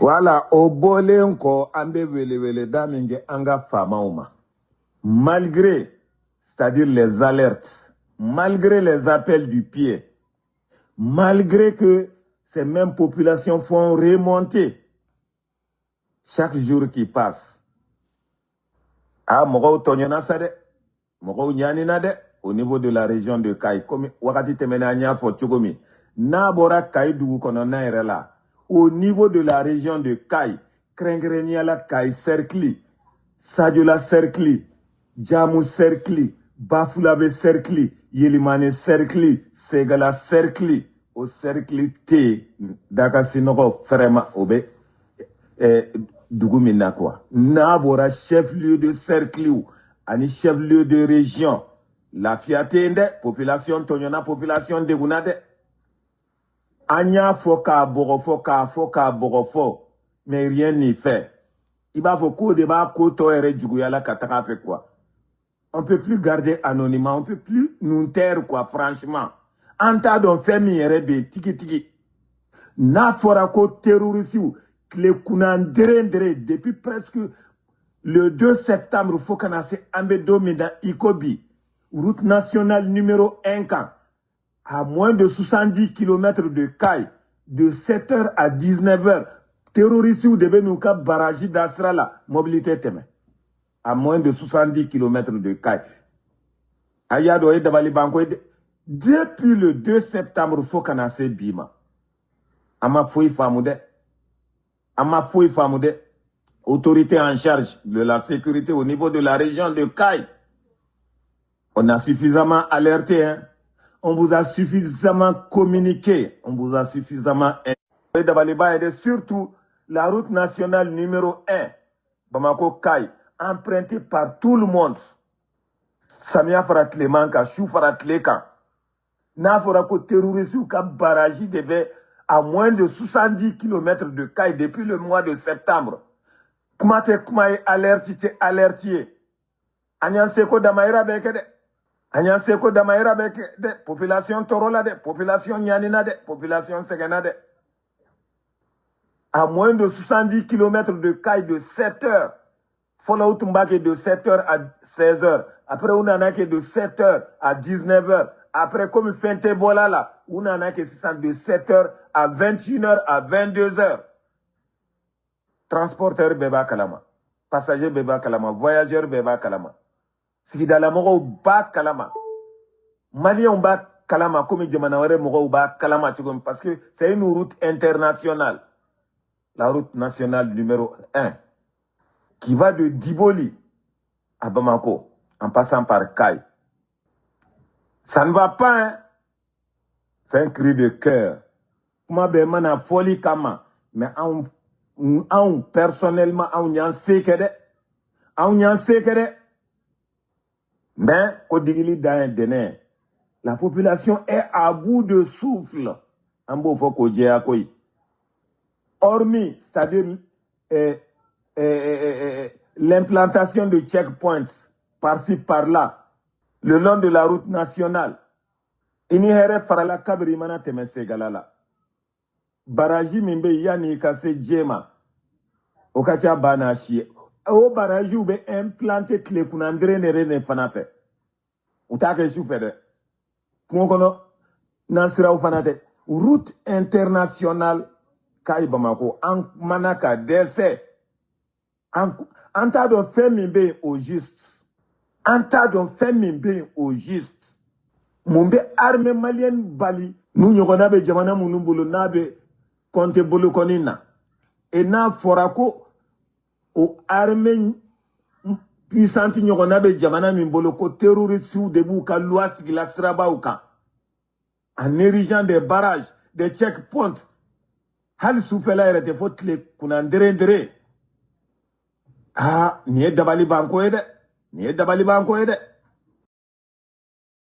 Wala o bɔlen kɔ, an bɛ weleweleda min kɛ an ka faamaw ma, malgré, c'est-à-dire, les alertes, malgré les appels du pied, malgré que ces mêmes populations font remonter chaque jour qui passe, ah, mɔgɔw tɔɲɔna sa dɛ, mɔgɔw ɲanina dɛ au niveau de la région de Kayi. Komi wagati tɛmɛnen an y'a fɔ cogo min, n'a bɔra Kayi dugu kɔnɔna yɛrɛ la, au niveau de la région de Kayi, kɛrɛnkɛrɛnnenya la Kayi cercle, Sadiola cercle, Jamu cercle, Bafulabe cercle, Yelimane cercle, Segala cercle, o cercle tɛ yen daka sinɔgɔ fɛrɛma o bɛ dugu min na quoi. N'a bɔra chef lieu de cercle ani chef lieu de région, lafiya tɛ yen dɛ. Population tɔɲɔna, population degunna dɛ. An y'a fɔ k'a bɔgɔ fɔ, k'a fɔ k'a bɔgɔ fɔ, mais rien n'y fait. I b'a fɔ k'o de b'a ko tɔ yɛrɛ juguya la ka taga fɛ quoi. On peut plus garder anonymat, on peut plus nous taire quoi. Franchement, an t'a dɔn fɛn min yɛrɛ bɛ yen tigitigi. N'a fɔra ko terrorisiw tile kunnan deren dere depuis presque le 2 septembre fo ka na se an bɛ don min na i ko bi, route nationale numéro 1 kan, à moins de 70 km de Kayes, de 7h à 19h, terrorisiw de bɛ n'u ka barrage da sira la, mobili tɛ tɛmɛ, à moins de 70 km de Kayes. A y'a dɔn o ye dabalibanko ye dɛ. Depuis le 2 septembre fo ka na se bi ma, an ma foyi faamu dɛ, an ma foyi faamu dɛ. Autorité en charge de la sécurité au niveau de la région de Kayes, on a suffisamment alerté, hein? On vous a suffisamment communiqué, on vous a suffisamment dabaliba ye dɛ. Surtout la route nationale numéro 1, Bamako Kayes, empruntée par tout le monde, samiya fara tileman kan, su fara tile kan. N'a fɔra ko terroriste ka barrage de bɛ à moins de 70 km de Kayes depuis le mois de septembre, kuma tɛ kuma ye, alerte tɛ alerte ye. An y'an seko damayira bɛɛ kɛ dɛ, an y'an seko damayira bɛɛ kɛ dɛ. Population tɔɔrɔ la dɛ, population ɲanina dɛ, population sɛgɛnna dɛ. À moins de 70 km de Kayes, de 7 heures, fɔlɔ u tun b'a kɛ de 7 heures à 16 heures, après u nana kɛ de 7 heures à 19 heures, après, comme fɛn tɛ bɔla la, u nana kɛ sisan de 7 heures à 21 heures, à 22 heures. Transporteur bɛɛ b'a kalama, passager bɛɛ b'a kalama, voyageur bɛɛ b'a kalama, sigidalamɔgɔw b'a kalama, maliyɛnw b'a kalama komi jamana wɛrɛ mɔgɔw b'a kalama cogo min, parce que c'est une route internationale, la route nationale numéro 1 qui va de Diboli à Bamako en passant par Kayes. Ça ne va pas, hein? C'est un cri de cœur. Kuma bɛɛ mana fɔli kama, mais anw, anw personnellement, anw y'an se kɛ dɛ, anw y'an se kɛ dɛ. Mais ko digili dan ye dɛnɛ ye. La population est à bout de souffle. An b'o fɔ k'o jɛya koyi. Hormis, c'est-à-dire l'implantation de checkpoints par-ci par-là le long de la route nationale, i ni hɛrɛ farala kabiri i mana tɛmɛ Segala la, barrage min bɛ yen yanni i ka se Jema, o ka ca ba n'a si ye. O barragew bɛ implanté tile kunnandere de fana fɛ, u t'a kɛ su fɛ dɛ. Kungo kɔnɔ nasiraw fana tɛ. Route internationale Kayi Bamako, an kumana ka dɛsɛ. An t'a dɔn fɛn min bɛ yen au juste, an t'a dɔn fɛn min bɛ yen au juste. Mun bɛ armée malienne bali n'u ɲɔgɔnna bɛ jamana minnu bolo n'a bɛ kɔnte bolokɔni na? Et n'a fɔra ko o armée puissante ɲɔgɔnna bɛ jamana min bolo, ko terroristew de b'u ka loi sigila sirabaw kan en érigeant des barrages, des checkpoints, hali sufɛla yɛrɛ tɛ, fo tile kunna dere. Aa, nin ye dabalibanko ye dɛ, nin ye dabalibanko ye dɛ.